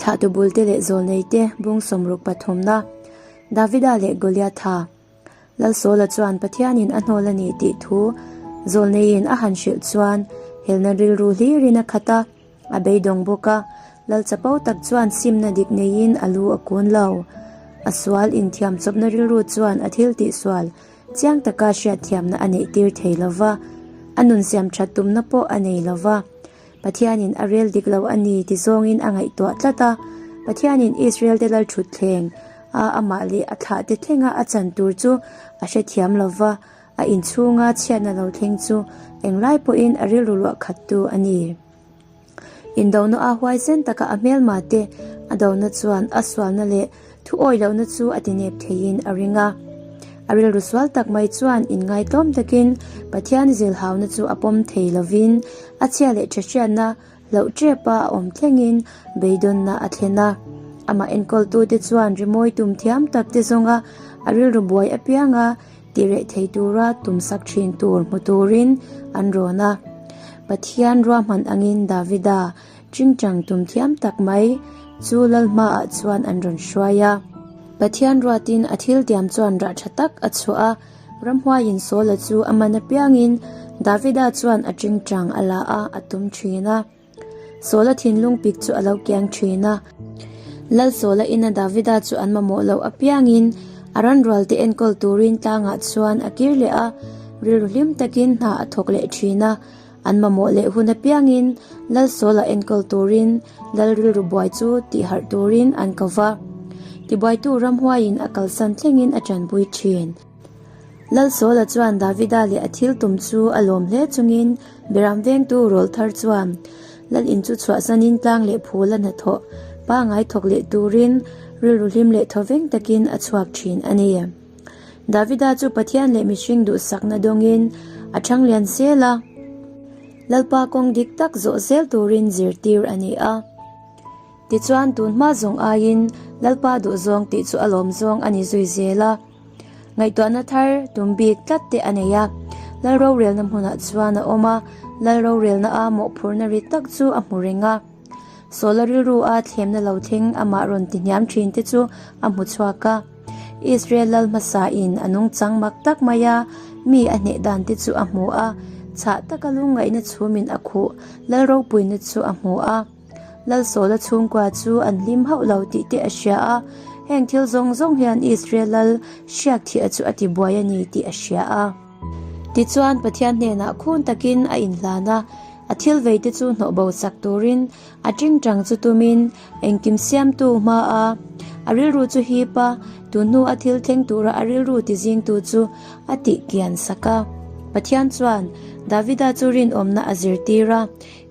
Thlahtu bulte leh zawlneite bung sawmruk pathumna, Davida leh Goliatha. Lal Saula chuan Pathianin a hnawl a ni tih thu zawlneiin a han hrilh chuan helna rilru hlirin a khat a, a beidawng bawk a. Lal chapo tak chuan simna dik neiin a lu a kun lo. A sual inthiam chawpna rilru chuan a thil tihsual chiang taka hriatthiamna a neih tir thei lo va, a nun siam that tumna pawh a nei lo va. Pathianin a rel dik lo a ni ti zawngin a ngaihtuah tlat a, Pathianin Israel-te lal thutthleng a amah leh a thlahte thlenga a chan tur chu a hrethiam lo va, a inchhunga chhiatna lo thleng chu englai pawhin a rilru luah khattu a ni. Indona a huaisen taka a hmelma te a dona chuan a sualna leh thu awi lohna chu a tinep theiin a ring a. A rilru sual tak mai chuan inngaitlawm takin Pathian zilhauna chu a pawm thei lovin a chhia leh tha hriatna hloh ṭepa a awm thlengin beidawnna a thlen a. Amah enkawltute chuan rimawi tum thiam tak te zawnga a rilru buai apianga Ti reh thei tura tumsak thin tur hmu turin an rawn a. Pathian ruahman angin Davida chingchang tum thiam tak mai chu lal hmaah chuan an rawn hruai a. Pathian ruatin a thil tiam chuan rah tha tak a chhuah a, ramhuaiin Saula chu a man apiangin Davida chuan a chingchang a la a, a tum thin a. Saula thinlung pik chu a lo kiang thin a. Lal Saula ina Davida chu an mamawh loh apiangin a ranrualte enkawl turin tlangah chuan a kir leh a, rilru hlim takin hna a thawk leh thin a. An mamawh leh hun apiangin Lal Saula enkawl turin Lal rilru buai chu tihharh turin an ko va. Tibuaitu ramhuaiin a kalsan thlengin a tanpui thin. Lal Saula chuan Davida leh a thil tum chu a lawm hle chungin Beram vengtu rawl thar chuan Lal in chu chhuahsanin tlang leh phul a hnathawh pangai thawk leh turin rilru hlim leh thawveng takin a chhuak thin a ni. Davida chu Pathian leh mihring duhsakna dawngin a thang lian zel a, Lalpa kawng dik tak zawh zel turin zirtir a ni a. Tichuan tun hma zawng aiin Lalpa duhzawng tih chu a lawm zawng a ni zui zel a. Ngaihtuahna thar tum bik tlat te a nei a, Lal rorelna hmunah chuan a awm a, Lal rorelna a mawhphurhna rit tak chu a hmu reng a. Sawla rilru a thlemna lo thleng amah rawn ti hniam thin te chu a hmu chhuak a. Israel lal hmasa in a nungchang mak tak mai a, mi a hneh dan te chu a hmu a, chhah taka lungngaihna chhumin a khuh Lal ropuina chu a hmu a. Lalsawla chhungkua chu an hlim hauh lo tih te a hria a, heng thil zawng zawng hian Israel lal hriak thih a chu a ti buai a ni tih a hria a. Tichuan Pathian hnenah khun takin a inhlan a, a thil vei te chu hnawh bo sak turin a tingtang chu tumin engkim siamtu hma a, a rilru chu hip a, tun hnu a thil thleng tura a rilru ti zingtu chu a tih kian sak a. Pathian chuan Davida chu rinawmna a zirtir a,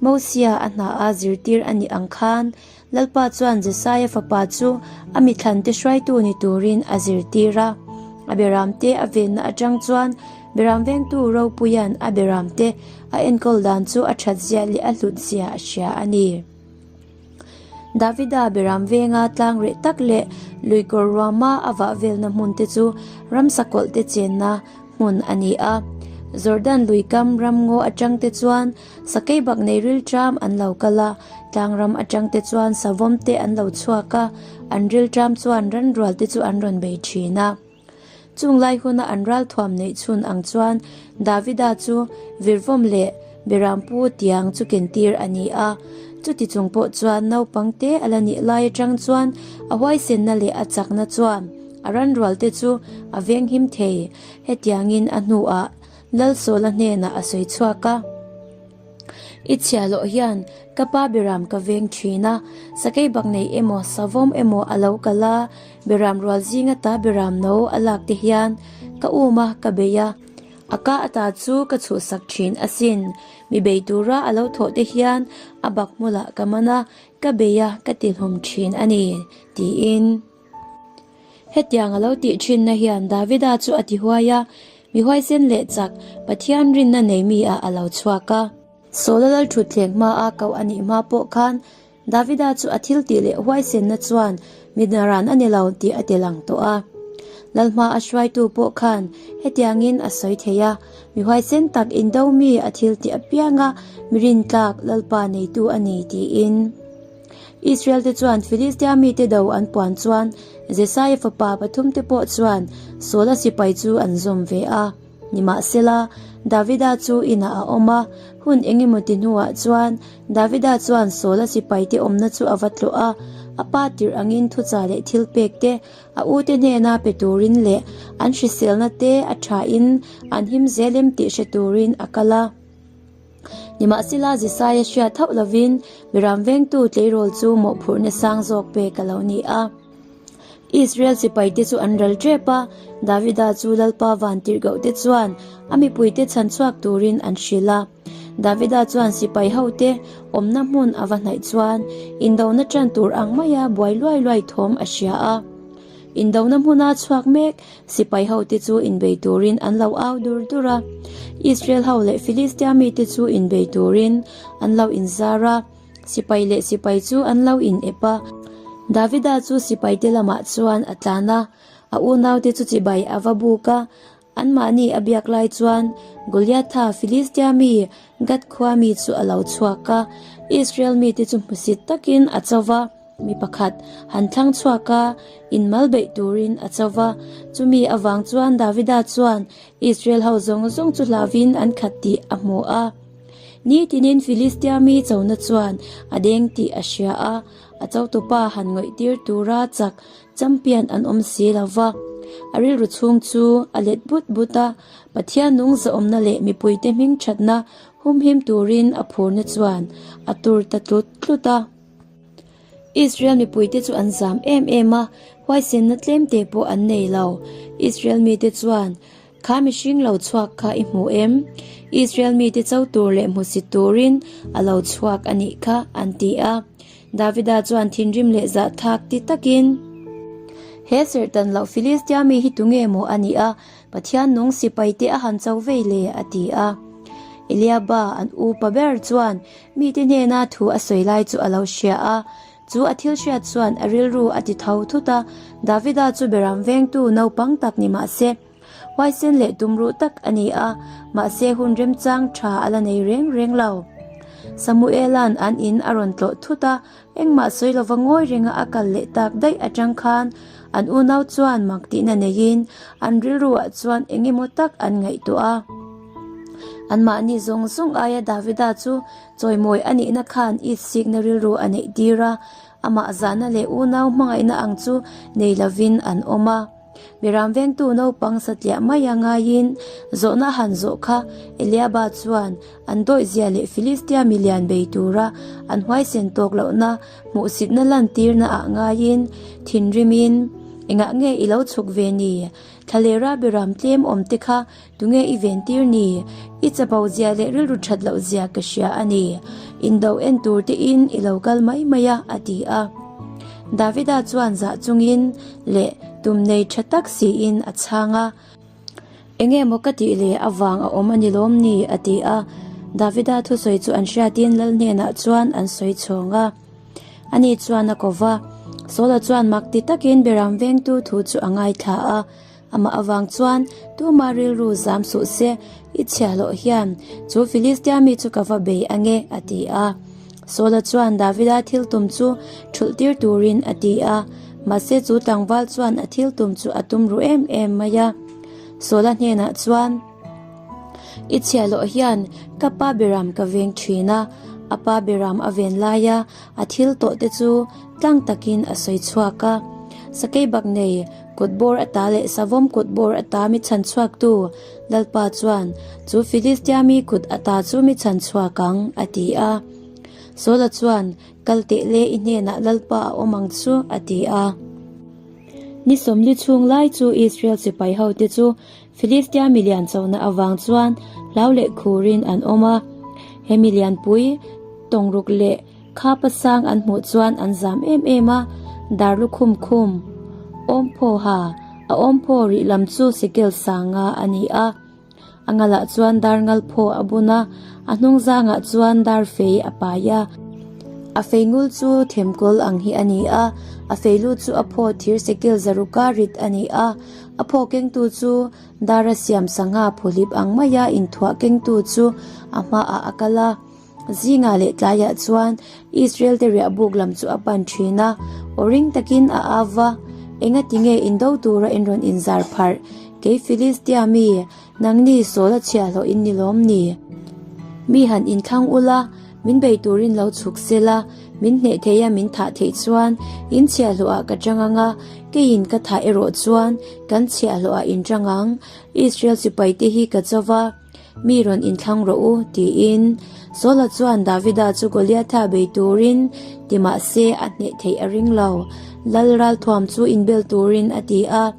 Mosia a hna a zirtir a nih ang khan, Lalpa chuan Jesaia fapa chu a mithlante hruaitu ni turin a zirtir a. A beramte a venna atang chuan beram vengtu ropuia'n a beramte a enkawl dan chu a thatzia leh a hlutzia a hria a ni. Davida beram venga tlang reh tak leh luikawr ruama a vah velna hmunte chu ramsa kawlhte chenna hmun a ni a. Jordan luikam ramngaw atangte chuan Sakei bak nei rilṭam an lo kal a, tlangram aṭang te chuan savawm te an lo chhuak a, an rilṭam chuan ranrual te chu an rawn bei ṭhin a. Chung lai huna an ralthuam neih chhun ang chuan Davida chu virvawm leh Berampu tiang chu kentir a ni a. Chuti chung pawh chuan naupang te a la nih lai aṭang chuan a huaisenna leh a chakna chuan a ranrual te chu a venghim thei. Hetiangin a hnuah Lalsawla hnenah a sawi chhuak a, I chhia loh hian ka pa Beram ka veng thin a, sakei bak nei emaw savawm emaw a lo kal a, Beram rual zinga ta Beram no a lak te hian ka um a, ka bei a, a ka ata chu ka chhuhsak thin asin, mi bei tura a lo thawh te hian a bak hmulah ka man a, ka bei a, ka ti hlum thin a ni, tiin. Hetiang a lo tih thinna hian Davida chu a ti huai a, mi huaisen leh chak Pathian rinna nei mi ah a lo chhuak a. Saula lal thutthleng hma a koh a nih hma pawh khan Davida chu a thil tih leh huaisenna chuan mi naran a ni lo tih a ti lang tawh a. Lal hma a hruaitu pawh khan hetiangin a sawi thei a, Mi huaisen tak indo mi a thil tih apianga mi rintlak Lalpa neitu a ni tiin. Israel-te chuan Filistia mite do an puan chuan Jesaia fapa pathumte pawh chuan Saula sipai chu an zawm ve a. Nimahsela, Davida chu inah a awm a, hun engemaw ti hnuah chuan Davida chuan Saula sipaite awmna chu a va tlawh a, a pa tirh angin thuchah leh thilpek te a ute hnena pe turin leh an hriselna te a thain an him zel em tih hre turin a kal a. Nimahsela, Jesaia hriat hauh lovin Miram vengtu tleirawl chu mawhphurhna sang zawk pek a lo ni a. Israel sipaite chu an ral tep a, Davida chu Lalpa vantirhkohte chuan a mipuite chhan chhuak turin an hrilh a. Davida chuan sipai hote awmna hmun a va hnaih chuan indona tan tur ang maia buai luai luai thawm a hria a. Indona hmuna chhuak mek sipai hote chu inbei turin an lo au dur dur a. Israel ho leh Filistia mite chu inbei turin an lo inzar a. Sipai leh sipai chu an lo in ep a. Davida chu sipaite lamah chuan a tlan a, a unaute chu chibai a va buk a. Anmahni a biak lai chuan Goliatha, Filistia mi, Gath khua mi chu a lo chhuak a. Israel mite chu hmusit takin a cho va, mi pakhat han thlang chhuak a, inmal beih turin a cho va. Chumi avang chuan Davida chuan Israel ho zawng zawng chu hlauvin an khat tih a hmu a. Ni tinin Filistia mi chona chuan a deng tih a hria a, a chotupa han ngawihtir tura chak champion an awm si lo va. A rilru chhung chu a let but but a, Pathian nung zahawmna leh mipuite hming thatna humhim turin a phurna chuan a tur ta tlut tlut a. Israel mipuite chu an zam em em a, huaisenna tlemte pawh an nei lo. Israel mite chuan Kha mihring lo chhuak kha i hmu em? Israel mite cho tur leh hmusit turin a lo chhuak a nih kha, an ti a. Davida chuan thinrim leh zahthak ti takin, He serhtan loh Filistia mi hi tunge maw a nih a, Pathian nung sipaite a han cho vei le? a ti a. Eliaba, an upa ber chuan mite hnena thu a sawi lai chu a lo hria a. Chu a thil hriat chuan a rilru a ti tho thut a, Davida chu beram vengtu naupang tak ni mah se, huaisen leh tumruh tak a ni a, mahse hun remchang tha a la nei reng reng lo. Samuela'n an in a rawn tlawh thut a, engmah sawi lova ngawi renga a kal leh tak daih atang khan an unau chuan mak tihna neiin an rilruah chuan eng emaw tak an ngaihtuah a. Anmahni zawng zawng aia Davida chu Chawimawi a nihna khan itsikna rilru a neih tir a, amah zahna leh unau hmangaihna ang chu nei lovin an awm a. Miram vengtu naupang satliah mai a ngaiin zawhna han zawh kha Eliaba chuan an dawihzia leh Filistia milian bei tura an huaisen tawk lohna hmuhsitna lantirna ah ngaiin thinrimin, Engah nge i lo chhuk ve ni? Thlalera beram tlem awm te kha Tunge i ventir ni? I chapo zia leh rilru that loh zia ka hria a ni. Indo en tur te in i lo kal mai mai a, a ti a. Davida chuan zah chungin leh tum nei tha tak siin a chhang a. Enge maw ka tih leh avang a awm a ni lawm ni? a ti a. Davida thusawi chu an hriatin lal hnenah chuan an sawi chhawng a. Ani chuan a ko va. Saula chuan mak ti takin Beram vengtu thu chu a ngaithla a. Amah avang chuan tumah rilru zam suh se, i chhiahhlawh hian chu Filistia mi chu ka va bei ange, a ti a. Saula chuan Davida thil tum chu thulh tir turin a ti a, mahse chu tlangval chuan a thil tum chu a tum ru em em mai a. Saula hnenah chuan, I chhiahhlawh hian ka pa beram ka veng thin a, a pa beram a ven laia a thil tawh te chu tlang takin a sawi chhuak a. Sakei bak nei Kut bawr ata leh savawm kut bawr ata mi chhan chhuaktu Lalpa chuan, Chu Filistia mi kut ata chu mi chhan chhuak ang, a ti a. Saula chuan, Kal teh le, i hnenah Lalpa a awm ang chu, a ti a. Ni sawmli chhung lai chu Israel sipai hote chu Filistia milian chona avang chuan hlau leh khurin an awm a. He milianpui tawngruk leh Kha pasang an hmuh chuan an zam em em a, dar lukhum khum awmphaw ha a awmphaw rih lam chu sikel sanga a ni a. A ngalah chuan dar ngal phaw a bun a, a hnung zangah chuan dar fei a pai a. A fei ngul chu themkawl ang hi a ni a, a fei lu chu a phaw thir sikel zaruka rit a ni a, a phaw kengtu chu dara siam sangha phuhlip ang maia inthuah kengtu chu a hmaah a kal a. Zingah leh tlaiah chuan Israel te riahbuk lam chu a pan thin a, aw ring takin a au va, Engati nge indo tura in rawn inzar pharh? Kei Filistia mi, nangni Saul a chhiahhlawh in ni lawm ni? Mi han inthlang ula, min bei turin lo chhuk sela, min hneh thei a min thah theih chuan in chhiahhlawhah ka chang ang a, keiin ka thah erawh chuan kan chhiahhlawhah in chang ang. Israel sipaite hi ka cho va. Mi rawn inthlang rawh u, tiin Saula chuan Davida chu Goliatha bei turin ti mah se a hneh theih a ring lo. Lal ralthuam chu inbel turin a ti a.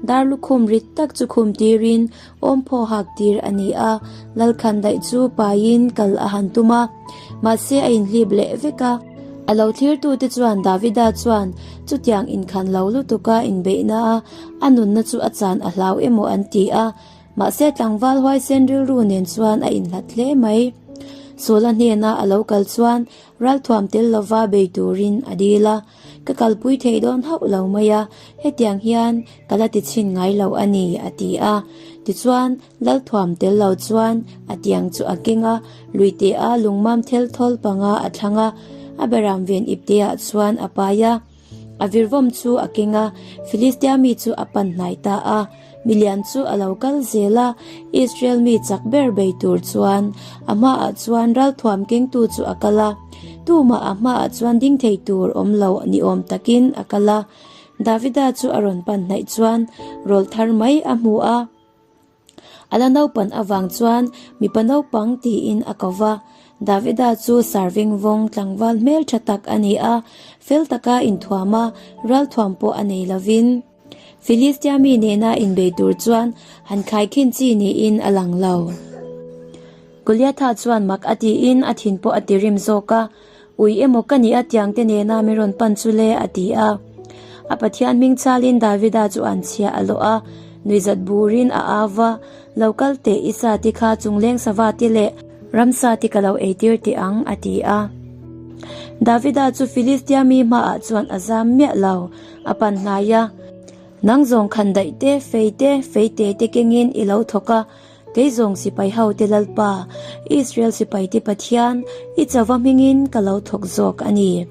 Dar lukhum rit tak chu khum tirin awmphaw hak tir a ni a, Lal khandaih chu paiin kal a han tum a, mahse a inhlip leh vek a. A lo thlirtute chuan Davida chuan chutiang inkhan lo lutuka inbeihna a a nunna chu a chan a hlau emaw an ti a. Mahse tlangval huaisen rilru nen chuan a inhlat hle mai. Sawla hnena a lo kal chuan ralthuam tel lova bei turin a dil a, Ka kalpui thei dawn hauh lo mai a, hetiang hian ka la ti chhin ngai lo a ni, a ti a. Tichuan lalthuam tel lo chuan a tiang chu a keng a, luite a lungmam thel thawl panga a thlang a, a beram ven ipteah chuan a pai a. A virvawm chu a keng a, Filistia mi chu a pan hnai ta a. Milian chu a lo kal zel a, Israel mi chak ber bei tur chuan a hmaah chuan ralthuam kengtu chu a kal a. Tumah a hmaah chuan ding thei tur awm lo ni awm takin a kal a. Davida chu a rawn pan hnaih chuan rawl thar mai a hmu a. A la naupan avang chuan mipa naupang tiin a ko va. Davida chu sarving vawng tlangval hmel tha tak a ni a, fel taka inthuam a, ralthuam pawh a nei lovin. Filistia mi nena inbei tur chuan han khaikhin chi niin a lang lo. Goliatha chuan mak a tiin a thin pawh a ti rim zawk a, Ui emaw ka nih a tiang te nena min rawn pan chu le a ti a. A Pathian hming chalin Davida chu an chhia a lawh a, nuihzat burin a au va, Lo kal teh i sa te kha chungleng sava te leh ramsa te ka lo eitir teh ang a ti a. Davida chu Filistia mi hmaah chuan a zam miah lo, a pan hnai a. Nang zawng khandaih te, fei te, feite te kengin i lo thawk a, Kei zawng sipai ho te Lalpa, Israel sipai te Pathian, i chauva hmingin ka lo thawk zawk a ni.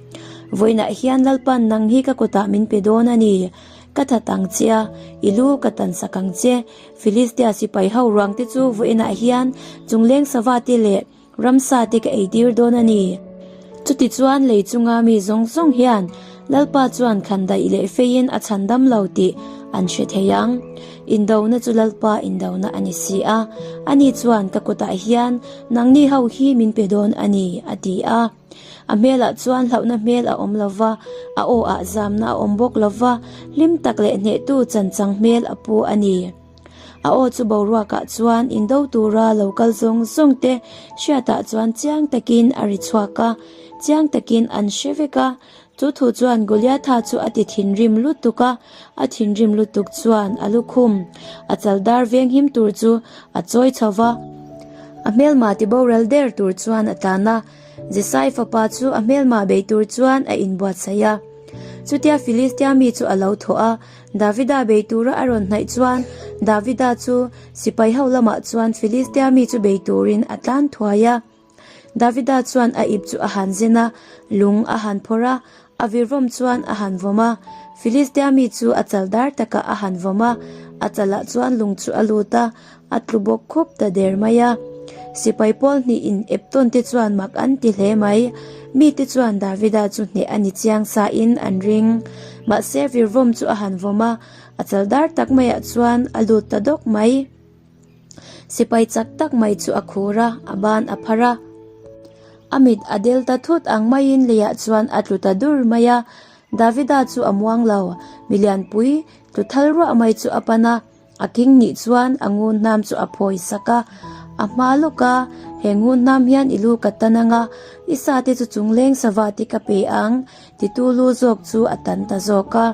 Vawiinah hian Lalpa'n nang hi ka kutah min pe dawn a ni. Ka that ang che a, i lu ka tan sak ang che. Filistia sipai ho ruang te chu vawiinah hian chungleng sava te leh Ramsa te ka ei tir dawn a ni. Chutichuan lei chunga mi zawng zawng hian Lalpa chuan khandaih leh feiin a chhan dam lo tih an hre thei ang. Indona chu Lalpa indona a ni si a, ani chuan ka kutah hian nangni ho hi min pe dawn a ni, a ti a. A hmelah chuan hlauhna hmel a awm lo va, a aw ah zamna a awm bawk lo va, hlim tak leh hnehtu chanchang hmel a pu a ni. A aw chu boruakah chuan indo tura lo kal zawng zawng te hriatah chuan chiang takin a ri chhuak a, chiang takin an hre vek a. Chu thu chuan Goliatha chu a ti thinrim lutuk a, a thinrim lutuk chuan a lukhum a chal dar venghim tur chu a chawi chho va. A hmelma ti boral der tur chuan a tlan a, Jesai fapa chu a hmelma bei tur chuan a inbuatsaih a. Chutia Filistia mi chu a lo thawh a, Davida bei tura a rawn hnaih chuan Davida chu sipai ho lamah chuan Filistia mi chu bei turin a tlan thuai a. Davida chuan a ip chu a han zen a, lung a han phawrh a, a virvawm chuan a han vawm a. Filistia mi chu a chal dar takah a han vawm a, a chalah chuan lung chu a lut a, A tlu bawk khup ta der mai a. Sipai pawl hnih in ep tawn te chuan mak an ti hle mai. Mite chuan Davida chu hneh a ni chiang sa in an ring. Mahse virvawm chu a han vawm a, a chal dar tak maiah chuan a lut ta dawk mai. Sipai chak tak mai chu a khur a, a ban a phar a. A mit a del ta thut ang maiin leiah chuan a tlu ta dur mai a. Davida chu a muang lo, milianpui tlu thal ruah mai chu a pan a. A king nih chuan a ngun hnam chu a phawi sak a, a hma lawk a, He ngun hnam hian i lu ka tan ang a, i sa te chu chungleng sava te ka pe ang, titu lu zawk chu a tan ta zawk a.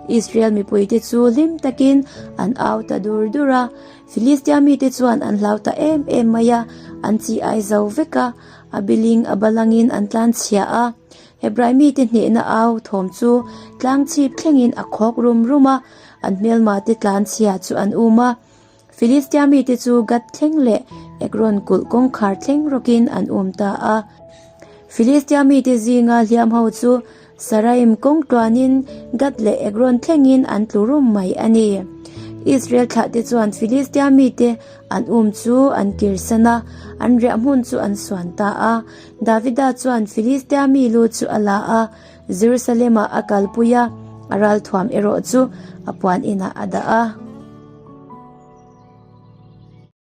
Israel mipuite chu hlim takin an au ta dur dur a, Filistia mite chuan an hlau ta em em mai a, an chi ai zo vek a, a biling a balangin an tlanchhia a. Hebrai mite hnehna au thawm chu tlangchhip thlengin a khawk rum rum a, An hmelma te tlan chhia chu an um a. Filistia mite chu Gath thleng leh Ekron kulh kawngkhar thleng rawkin an um ta a. Filistia mite zinga hliam ho chu Saraim kawng tluanin Gath leh Ekron thlengin an tlu rum mai a ni. Israel thlahte chuan Filistia mite an um chu an kirsan a, an riah hmun chu an suan ta a. Davida chuan Filistia mi lu chu a la a, Jerusalem-ah a kalpui a, a ralthuam erawh chu a puan inah a dah a.